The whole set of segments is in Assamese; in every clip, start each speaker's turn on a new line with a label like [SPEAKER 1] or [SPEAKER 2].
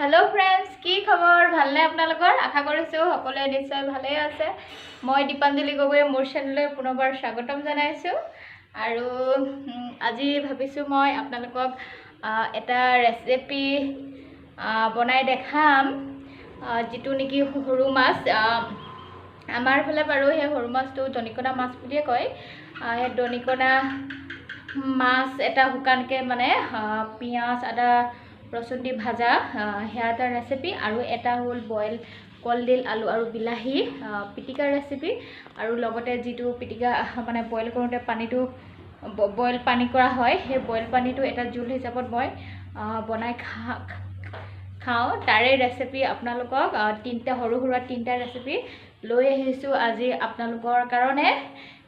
[SPEAKER 1] হেল্ল' ফ্ৰেণ্ডছ, কি খবৰ? ভালনে আপোনালোকৰ? আশা কৰিছোঁ সকলোৱে নিশ্চয় ভালেই আছে। মই দীপাঞ্জলি গগৈয়ে মোৰ চেনেললৈ পুনৰবাৰ স্বাগতম জনাইছোঁ। আৰু আজি ভাবিছোঁ মই আপোনালোকক এটা ৰেচিপি বনাই দেখাম, যিটো নেকি সৰু মাছ। আমাৰ ফালে বাৰু সেই সৰু মাছটো দনিকণা মাছ বুলিয়ে কয়। সেই দনিকণা মাছ এটা শুকানকৈ মানে পিঁয়াজ আদা ৰচুন দি ভাজা, সেয়া এটা ৰেচিপি। আৰু এটা হ'ল বইল কলডিল আলু আৰু বিলাহী পিটিকাৰ ৰেচিপি। আৰু লগতে যিটো পিটিকা মানে বইল কৰোঁতে পানীটো বইল পানী কৰা হয়, সেই বইল পানীটো এটা জোল হিচাপত মই বনাই খাওঁ, তাৰে ৰেচিপি আপোনালোকক তিনিটা সৰু সুৰা তিনিটা ৰেচিপি লৈ আহিছোঁ আজি আপোনালোকৰ কাৰণে।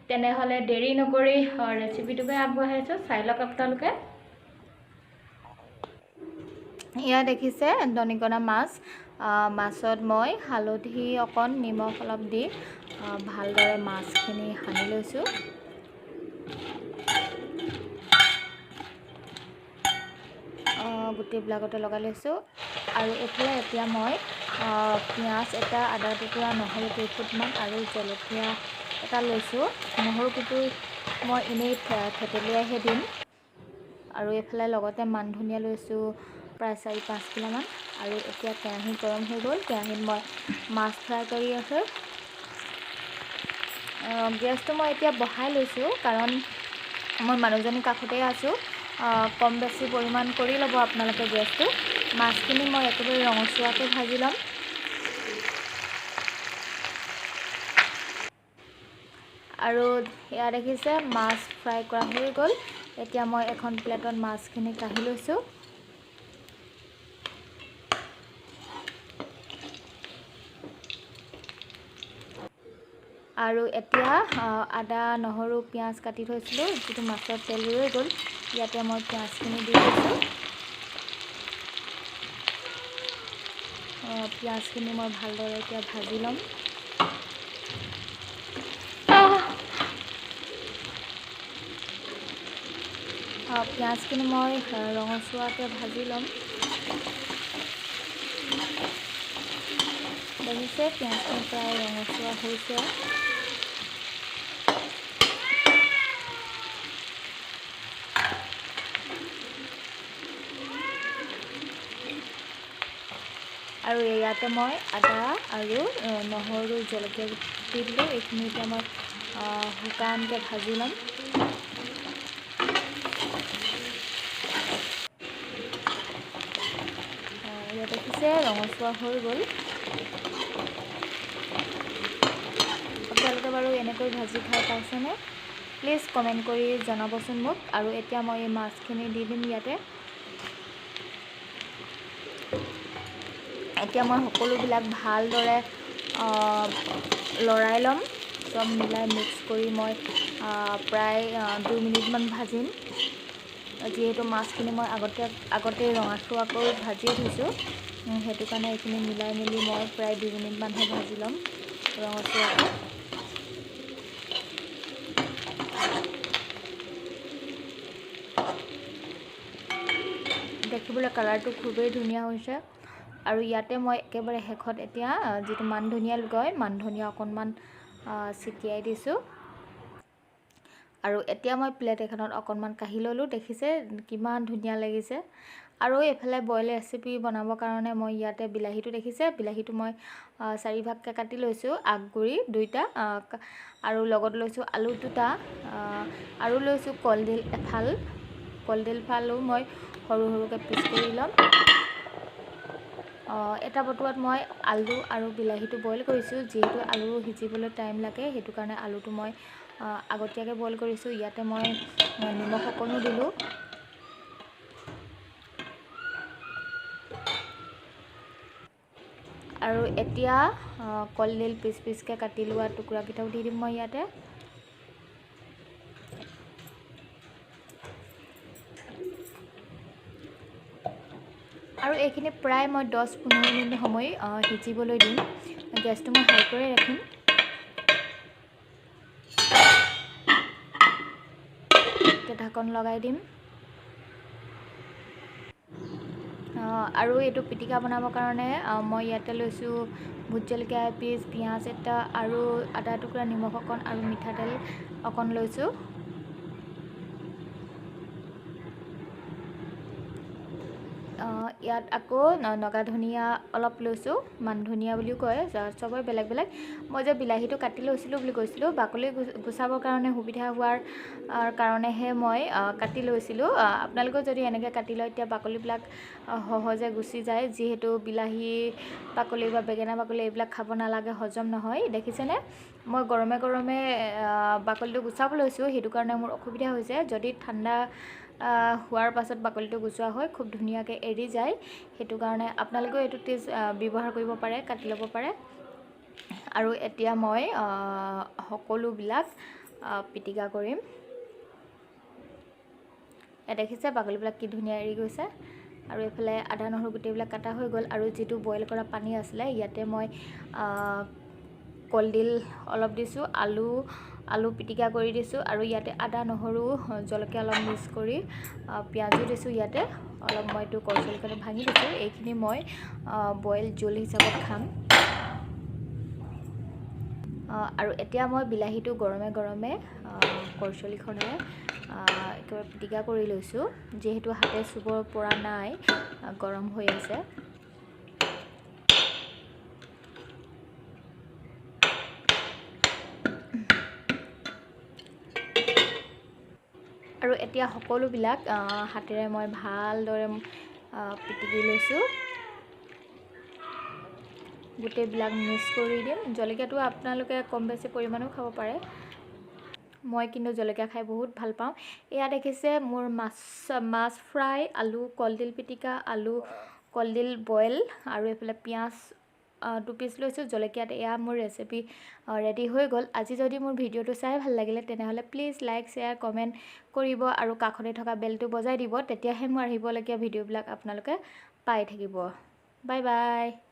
[SPEAKER 1] তেনেহ'লে দেৰি নকৰি ৰেচিপিটোকে আগবঢ়াইছোঁ, চাই লওক আপোনালোকে। এয়া দেখিছে দনিকণা মাছ। মাছত মই হালধি অকণ নিমখ অলপ দি ভালদৰে মাছখিনি সানি লৈছোঁ। গোটেইবিলাকতে লগাই লৈছোঁ। আৰু এইফালে এতিয়া মই পিঁয়াজ এটা, আদা টুকুৰা, নহৰু কেইফুটমান আৰু জলকীয়া এটা লৈছোঁ। নহৰু কিন্তু মই এনেই থেতেলিয়াইহে দিম। আৰু এইফালে লগতে মান ধনিয়া লৈছোঁ প্ৰায় 4-5 কিলোমান। আৰু এতিয়া কেৰাহী গৰম হৈ গ'ল, কেৰাহীত মই মাছ ফ্ৰাই কৰি আছোঁ। গেছটো মই এতিয়া বঢ়াই লৈছোঁ, কাৰণ মই মানুহজনীৰ কাষতে আছোঁ। কম বেছি পৰিমাণ কৰি ল'ব আপোনালোকে গেছটো। মাছখিনি মই একেবাৰে ৰঙচুৱাকৈ ভাজি ল'ম। আৰু এয়া দেখিছে মাছ ফ্ৰাই কৰা হৈ গ'ল। এতিয়া মই এখন প্লেটত মাছখিনি কাঢ়ি লৈছোঁ। আৰু এতিয়া আদা নহৰু পিঁয়াজ কাটি থৈছিলোঁ, যিটো মাছৰ তেল ৰৈ গ'ল, ইয়াতে মই পিঁয়াজখিনি দি দিছোঁ। পিঁয়াজখিনি মই ভালদৰে এতিয়া ভাজি ল'ম। পিঁয়াজখিনি মই ৰঙচুৱাকৈ ভাজি ল'ম। দেখিছে পিঁয়াজখিনি প্ৰায় ৰঙচুৱা হৈছে। আৰু ইয়াতে মই আদা আৰু নহৰু জলকীয়া দি দিলোঁ। এইখিনি এতিয়া মই শুকানকৈ ভাজি ল'ম। ইয়াত দেখিছে ৰঙচুৱা হৈ গ'ল। আপোনালোকে বাৰু এনেকৈ ভাজি খাই পাইছেনে? প্লিজ কমেণ্ট কৰি জনাবচোন মোক। আৰু এতিয়া মই এই মাছখিনি দি দিম ইয়াতে। এতিয়া মই সকলোবিলাক ভালদৰে লৰাই ল'ম, চব মিলাই মিক্স কৰি মই প্ৰায় 2 মিনিটমান ভাজিম। যিহেতু মাছখিনি মই আগতেই ৰঙচুৱাকৈ ভাজিয়ে থৈছোঁ, সেইটো কাৰণে এইখিনি মিলাই মেলি মই প্ৰায় 2 মিনিটমানহে ভাজি ল'ম ৰঙচুৱাকৈ। দেখিবলৈ কালাৰটো খুবেই ধুনীয়া হৈছে। আৰু ইয়াতে মই একেবাৰে শেষত এতিয়া যিটো মান ধনিয়া কয়, মান ধনিয়া অকণমান ছিটিয়াই দিছোঁ। আৰু এতিয়া মই প্লেট এখনত অকণমান কাঢ়ি ল'লোঁ। দেখিছে কিমান ধুনীয়া লাগিছে। আৰু এইফালে বইল ৰেচিপি বনাবৰ কাৰণে মই ইয়াতে বিলাহীটো দেখিছে, বিলাহীটো মই 4 ভাগকৈ কাটি লৈছোঁ, আগগুৰি 2টা, আৰু লগত লৈছোঁ আলু 2টা, আৰু লৈছোঁ কলডিল এফাল। কলডিল ফালো মই সৰু সৰুকৈ পিচ কৰি ল'ম। এটা বটুৱাত মই আলু আৰু বিলাহীটো বইল কৰিছোঁ। যিহেতু আলু সিজিবলৈ টাইম লাগে, সেইটো কাৰণে আলুটো মই আগতীয়াকৈ বইল কৰিছোঁ। ইয়াতে মই নিমখ অকণো দিলোঁ। আৰু এতিয়া কলডিল পিচ পিচকৈ কাটি লোৱা টুকুৰাকেইটাও দি দিম মই ইয়াতে। আৰু এইখিনি প্ৰায় মই 10-15 মিনিট সময় সিজিবলৈ দিম। গেছটো মই হাই কৰি ৰাখিম। এতিয়া ঢাকন লগাই দিম। আৰু এইটো পিটিকা বনাবৰ কাৰণে মই ইয়াতে লৈছোঁ ভোট জলকীয়া এপিচ, পিঁয়াজ এটা আৰু আদা টুকুৰা, নিমখ অকণ আৰু মিঠাতেল অকণ লৈছোঁ। ইয়াত আকৌ নগা ধনিয়া অলপ লৈছোঁ, মান ধনিয়া বুলিও কয়, চবৰে বেলেগ বেলেগ। মই যে বিলাহীটো কাটি লৈছিলোঁ বুলি কৈছিলোঁ, বাকলি গুচাবৰ কাৰণে সুবিধা হোৱাৰ কাৰণেহে মই কাটি লৈছিলোঁ। আপোনালোকেও যদি এনেকৈ কাটি লয় তেতিয়া বাকলিবিলাক সহজে গুচি যায়। যিহেতু বিলাহী বাকলি বা বেঙেনা বাকলি এইবিলাক খাব নালাগে, হজম নহয়। দেখিছেনে, মই গৰমে গৰমে বাকলিটো গুচাব লৈছোঁ, সেইটো কাৰণে মোৰ অসুবিধা হৈছে। যদি ঠাণ্ডা হোৱাৰ পাছত বাকলিটো গুচোৱা হয় খুব ধুনীয়াকৈ এৰি যায়। সেইটো কাৰণে আপোনালোকেও এইটো টিপছ ব্যৱহাৰ কৰিব পাৰে, কাটি ল'ব পাৰে। আৰু এতিয়া মই সকলোবিলাক পিটিকা কৰিম। দেখিছে বাকলিবিলাক কি ধুনীয়া এৰি গৈছে। আৰু এইফালে আদা নহৰু গোটেইবিলাক কাটা হৈ গ'ল। আৰু যিটো বইল কৰা পানী আছিলে ইয়াতে মই কলডিল অলপ দিছোঁ, আলু পিটিকা কৰি দিছোঁ। আৰু ইয়াতে আদা নহৰু জলকীয়া অলপ মিক্স কৰি পিঁয়াজো দিছোঁ। ইয়াতে অলপ মই এইটো কৰচলিখনে ভাঙি দিছোঁ। এইখিনি মই বইল জোল হিচাপত খাম। আৰু এতিয়া মই বিলাহীটো গৰমে গৰমে কৰচলিখনেৰে একেবাৰে পিটিকা কৰি লৈছোঁ। যিহেতু হাতে চুব পৰা নাই, গৰম হৈ আছে। আৰু এতিয়া সকলোবিলাক হাতেৰে মই ভালদৰে পিটিকি লৈছোঁ। গোটেইবিলাক মিক্স কৰি দিম। জলকীয়াটো আপোনালোকে কম বেছি পৰিমাণেও খাব পাৰে, মই কিন্তু জলকীয়া খাই বহুত ভাল পাওঁ। এয়া দেখিছে মোৰ মাছ ফ্ৰাই, আলু কলডিল পিটিকা, আলু কলডিল বইল আৰু এইফালে পিঁয়াজ 2 পিচ লৈছোঁ, জলকীয়াত। এয়া মোৰ ৰেচিপি ৰেডি হৈ গ'ল। আজি যদি মোৰ ভিডিঅ'টো চাই ভাল লাগিলে তেনেহ'লে প্লিজ লাইক, শ্বেয়াৰ, কমেণ্ট কৰিব আৰু কাষতে থকা বেলটো বজাই দিব। তেতিয়াহে মোৰ আহিবলগীয়া ভিডিঅ'বিলাক আপোনালোকে পাই থাকিব। Bye bye.